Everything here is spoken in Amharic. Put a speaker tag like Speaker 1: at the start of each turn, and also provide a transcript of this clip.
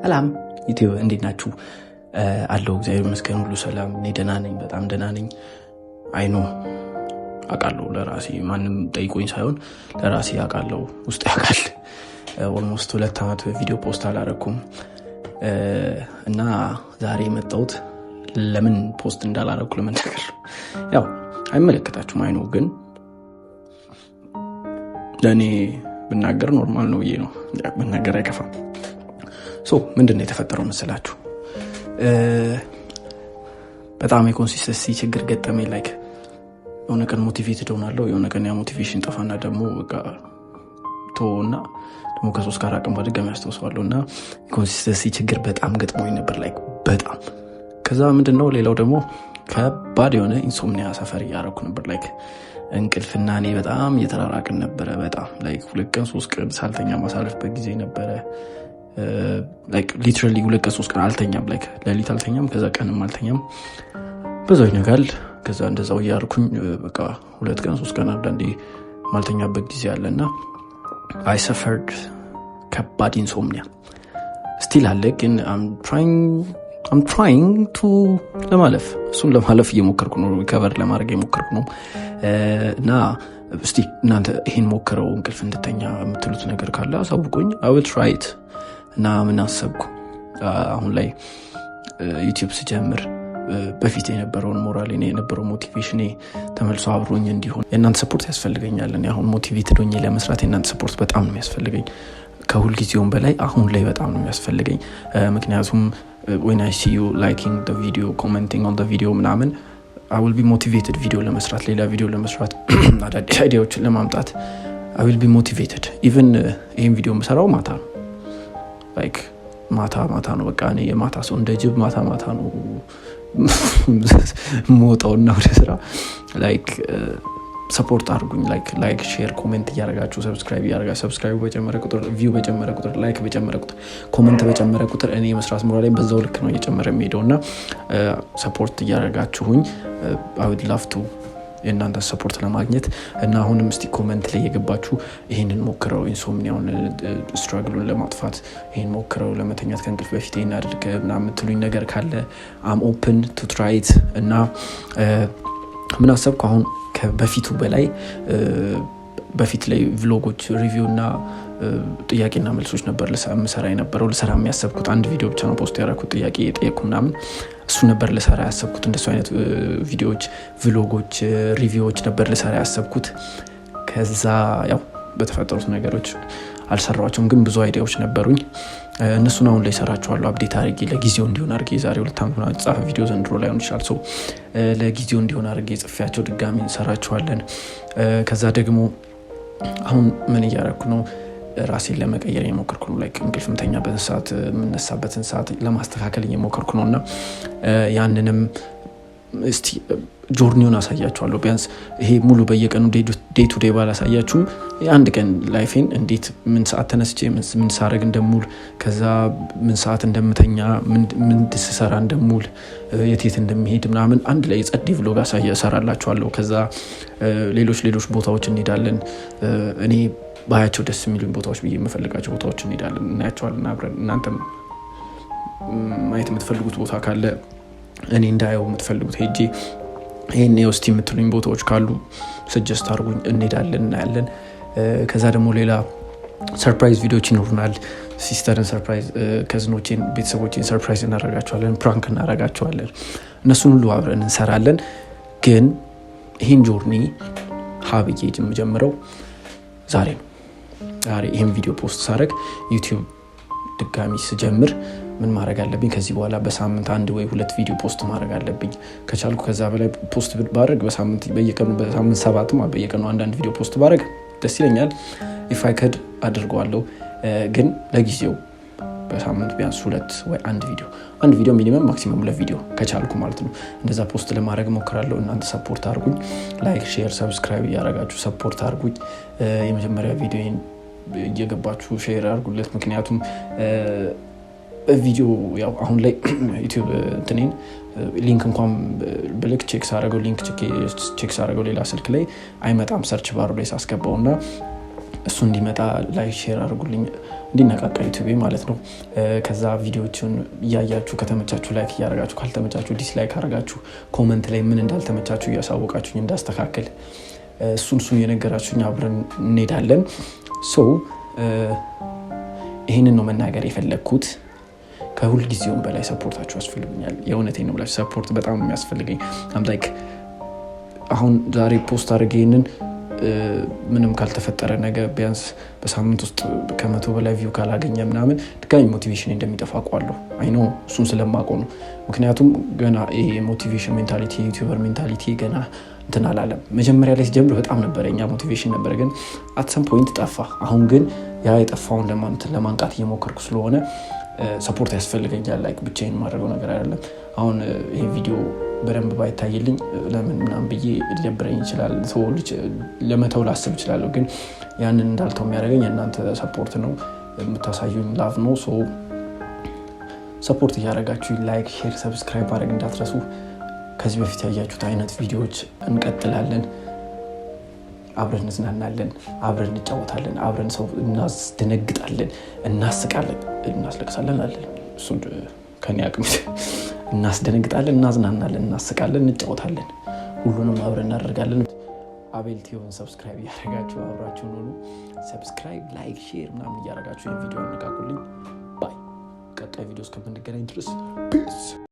Speaker 1: ሰላም ዩቲዩብ፣ እንዴት ናችሁ? አለሁ፣ እግዚአብሔር ይመስገን፣ ሁሉ ሰላም። እኔ ደህና ነኝ፣ በጣም ደህና ነኝ። I know፣ አውቃለሁ፣ ለራሴ ማንም ጠይቆኝ ሳይሆን ለራሴ አውቃለሁ፣ ውስጤ ያውቃል። Almost 2 ዓመት ቪዲዮ post አላረኩም እና ዛሬ የመጣሁት ለምን post እንዳላረኩ ለመናገር ነው። ያው አይመለከታችሁም፣ I know፣ ግን ለእኔ ብናገር normal ነው ብዬ ነው፣ ብናገር አይከፋም። So ምንድን ነው የተፈጠረው መሰላችሁ? በጣም የ consistency ችግር ገጠመኝ። Like የሆነ ቀን motivated ሆናለሁ፣ የሆነ ቀን ያ motivation ጠፋና ደግሞ በቃ ተወውና ደግሞ ከ3 ከ4 ቀን በድጋሚ ያስታውሰዋለሁ እና የ consistency ችግር በጣም ገጥሞኝ ነበር፣ like በጣም። ከዛ ምንድን ነው፣ ሌላው ደግሞ ከባድ የሆነ insomnia suffer እያደረኩ ነበር። Like እንቅልፍና እኔ በጣም እየተራራቅን ነበረ። በጣም like 2 ቀን 3 ቀን ሳልተኛ ማሳለፍበት ጊዜ ነበረ። Literally 2 ቀን 3 ቀን አልተኛም። Like ሌሊት አልተኛም፣ ከዛ ቀንም አልተኛም። በዛው ይነጋል። ከዛ እንደዛው እያልኩኝ በቃ 2 ቀን 3 ቀን አንዳንዴ ማልተኛበት ጊዜ አለ እና I suffered ከባድ insomnia። Still አለ፣ ግን I'm trying to ለማለፍ፣ እሱን ለማለፍ እየሞከርኩ ነው። Recover ለማድረግ እየሞከርኩ ነው። እና እስቲ እናንተ ይሄን ሞክረው እንቅልፍ እንድተኛ የምትሉት ነገር ካለ አሳውቁኝ። I will try it። እና ምን አሰብኩ፣ አሁን ላይ ዩቲዩብ ስጀምር በፊት የነበረውን ሞራል፣ የነበረው motivation ተመልሶ አብሮኝ እንዲሆን የእናንተ support ያስፈልገኛል። እኔ አሁን motivated ሆኜ ለመስራት የእናንተ support በጣም ነው የሚያስፈልገኝ። ከሁልጊዜውም በላይ አሁን ላይ በጣም ነው የሚያስፈልገኝ። ምክንያቱም when I see you liking the video, commenting on the video ምናምን፣ I will be motivated ቪዲዮ ለመስራት፣ ሌላ ቪዲዮ ለመስራት፣ አዳዲስ idea ዎችን ለማምጣት I will be motivated። Even ይህን ቪዲዮ የምሰራው ማታ ነው፣ like ማታ ማታ ነው። በቃ እኔ የማታ ሰው፣ እንደ ጅብ ማታ ማታ ነው የምወጣውና ወደ ስራ። Like support አድርጉኝ። Like, share, comment እያደረጋችሁ፣ subscribe እያደረጋችሁ፣ subscribe በጨመረ ቁጥር፣ view በጨመረ ቁጥር፣ like በጨመረ ቁጥር፣ comment በጨመረ ቁጥር እኔ የመስራት ሞራሌ በዛው ልክ ነው እየጨመረ የሚሄደው። እና support እያደረጋችሁኝ፣ I would love to የእናንተ support ለማግኘት። እና አሁንም እስቲ comment ላይ እየገባችሁ ይህንን ሞክረው፣ insomnia ውን struggle ኡን ለማጥፋት ይህን ሞክረው፣ ለመተኛት ከእንቅልፍ በፊት ይህን አድርግ ምናምን የምትሉኝ ነገር ካለ I'm open to try it። እና ምን አሰብኩ፣ አሁን ከበፊቱ በላይ፣ በፊት ላይ vlog ኦች፣ review እና ጥያቄና መልሶች ነበር ምሰራ የነበረው፣ ልሰራ የሚያሰብኩት። አንድ ቪዲዮ ብቻ ነው post ያደረኩት፣ ጥያቄ የጠየኩ ምናምን፣ እሱ ነበር ልሰራ ያሰብኩት። እንደሱ አይነት ቪዲዮዎች፣ vlog ኦች፣ review ዎች ነበር ልሰራ ያሰብኩት። ከዛ ያው በተፈጠሩት ነገሮች አልሰራኋቸውም፣ ግን ብዙ idea ዎች ነበሩኝ። እነሱን አሁን ላይ ሰራቸዋለሁ update አድርጌ፣ ለጊዜው እንዲሆን አድርጌ። የዛሬ 2 ዓመት ምናምን የተጻፈ ቪዲዮ ዘንድሮ ላይሆን ይችላል። So ለጊዜው እንዲሆን አድርጌ ጽፌያቸው ድጋሚ እንሰራቸዋለን። ከዛ ደግሞ አሁን ምን እያደረኩ ነው? ራሴን ለመቀየር እየሞከርኩ ነው። Like እንቅልፍ የምተኛበትን ሰዓት፣ የምነሳበትን ሰዓት ለማስተካከል እየሞከርኩ ነው። እና ያንንም እስቲ journey ውን አሳያችኋለሁ። ቢያንስ ይሄ ሙሉ በየቀኑ day to day ባላሳያችሁም የአንድ ቀን life ኤን፣ እንዴት ምን ሰዓት ተነስቼ ምን ሳረግ እንደምውል፣ ከዛ ምን ሰዓት እንደምተኛ፣ ምን ስሰራ እንደምውል፣ የት የት እንደምሄድ ምናምን አንድ ላይ ጸዴ vlog እሰራላችኋለሁ። ከዛ ሌሎች ሌሎች ቦታዎች እንሄዳለን። እኔ ባያቸው ደስ የሚሉኝ ቦታዎች ብዬ የምፈልጋቸው ቦታዎች እንሄዳለን፣ እናያቸዋለን አብረን። እናንተም ማየት የምትፈልጉት ቦታ ካለ፣ እኔ እንዳየው የምትፈልጉት፣ ሄጄ ይሄን ውስጥ የምትሉኝ ቦታዎች ካሉ suggest አድርጉኝ፣ እንሄዳለን፣ እናያለን። ከዛ ደግሞ ሌላ surprise ቪዲዮዎች ይኖሩናል። Sister ን surprise፣ cousin ኦቼን፣ ቤተሰቦቼን surprise እናደርጋቸዋለን፣ prank እናደርጋቸዋለን። እነሱን ሁሉ አብረን እንሰራለን። ግን ይህን journey ሀ ብዬ የምጀምረው ዛሬ ነው። ዛሬ ይህን ቪዲዮ post ሳደርግ፣ ዩቲዩብ ድጋሚ ስጀምር ምን ማድረግ አለብኝ? ከዚህ በኋላ በሳምንት አንድ ወይ ሁለት ቪዲዮ post ማድረግ አለብኝ። ከቻልኩ ከዛ በላይ post ባደርግ፣ በሳምንት በየቀኑ፣ በሳምንት 7፣ በየቀኑ አንዳንድ ቪዲዮ post ባደርግ ደስ ይለኛል። If I could አድርገዋለሁ። ግን ለጊዜው በሳምንት ቢያንስ ሁለት ወይ አንድ ቪዲዮ፣ አንድ ቪዲዮ minimum፣ maximum ሁለት ቪዲዮ ከቻልኩ ማለት ነው። እንደዛ post ለማድረግ ሞክራለሁ። እናንተ support አድርጉኝ። Like፣ share፣ subscribe እያደረጋችሁ support አድርጉኝ። የመጀመሪያ ቪዲዮ እየገባችሁ share አድርጉለት። ምክንያቱም ቪዲዮ ያው አሁን ላይ ዩቲዩብ እንትኔን link እንኳን ብልክ check ሳረገው፣ link check ሳረገው ሌላ ስልክ ላይ አይመጣም search bar ኡ ላይ ሳስገባው። እና እሱ እንዲመጣ like፣ share አድርጉልኝ፣ እንዲነቃቃ ዩቲዩቤ ማለት ነው። ከዛ ቪዲዮዎችን እያያችሁ ከተመቻችሁ like እያደረጋችሁ፣ ካልተመቻችሁ dislike አድርጋችሁ፣ comment ላይ ምን እንዳልተመቻችሁ እያሳወቃችሁኝ እንዳስተካክል እሱን እየነገራችሁኝ አብረን እንሄዳለን። So ይህንን ነው መናገር የፈለግኩት። ከሁል ጊዜውም በላይ support ኣችሁ ያስፈልጉኛል። የእውነቴን ነው ብላችሁ support በጣም ነው የሚያስፈልገኝ። I'm like አሁን ዛሬ post አድርጌ ይህንን ምንም ካልተፈጠረ ነገ ቢያንስ በሳምንት ውስጥ 100 በላይ view ካላገኘ ምናምን ድጋሚ motivation እንደሚጠፋ አውቀዋለሁ። I know፣ እሱን ስለማውቀው ነው። ምክንያቱም ገና ይሄ motivation mentality፣ YouTuber mentality ገና እንትን አላለም። መጀመሪያ ላይ ሲጀምር በጣም ነበረ እኛ motivation ነበረ፣ ግን at some point ጠፋ። አሁን ግን ያ የጠፋውን ለማንቃት እየሞከርኩ ስለሆነ support ያስፈልገኛል። Like ብቻዬን የማደርገው ነገር አይደለም። አሁን ይሄ ቪዲዮ በደንብ ባይታይልኝ ለምን ምናምን ብዬ ሊደብረኝ ይችላል። ለመተው ላስብ እችላለሁ። ግን ያንን እንዳልተው የሚያደርገኝ የእናንተ support ነው፣ የምታሳዩኝ love ነው። So support እያደረጋችሁ like፣ share፣ subscribe ማድረግ እንዳትረሱ። ከዚህ በፊት ያያችሁት አይነት ቪዲዮዎች እንቀጥላለን። አብረን እንዝናናለን፣ አብረን እንጫወታለን፣ አብረን ሰው እናስደነግጣለን፣ እናስቃለን፣ እናስለቅሳለን አለን፣ እሱ ከኔ አቅም፣ እናስደነግጣለን፣ እናዝናናለን፣ እናስቃለን፣ እንጫወታለን። ሁሉንም አብረን እናደርጋለን። አቤል ቲዩብን subscribe እያደረጋችሁ አብራችሁን ሁኑ። Subscribe፣ like፣ share ምናምን እያደረጋችሁ ይህን ቪዲዮ አነቃቁልኝ። Bye። ቀጣይ ቪዲዮ እስከምንገናኝ ድረስ peace።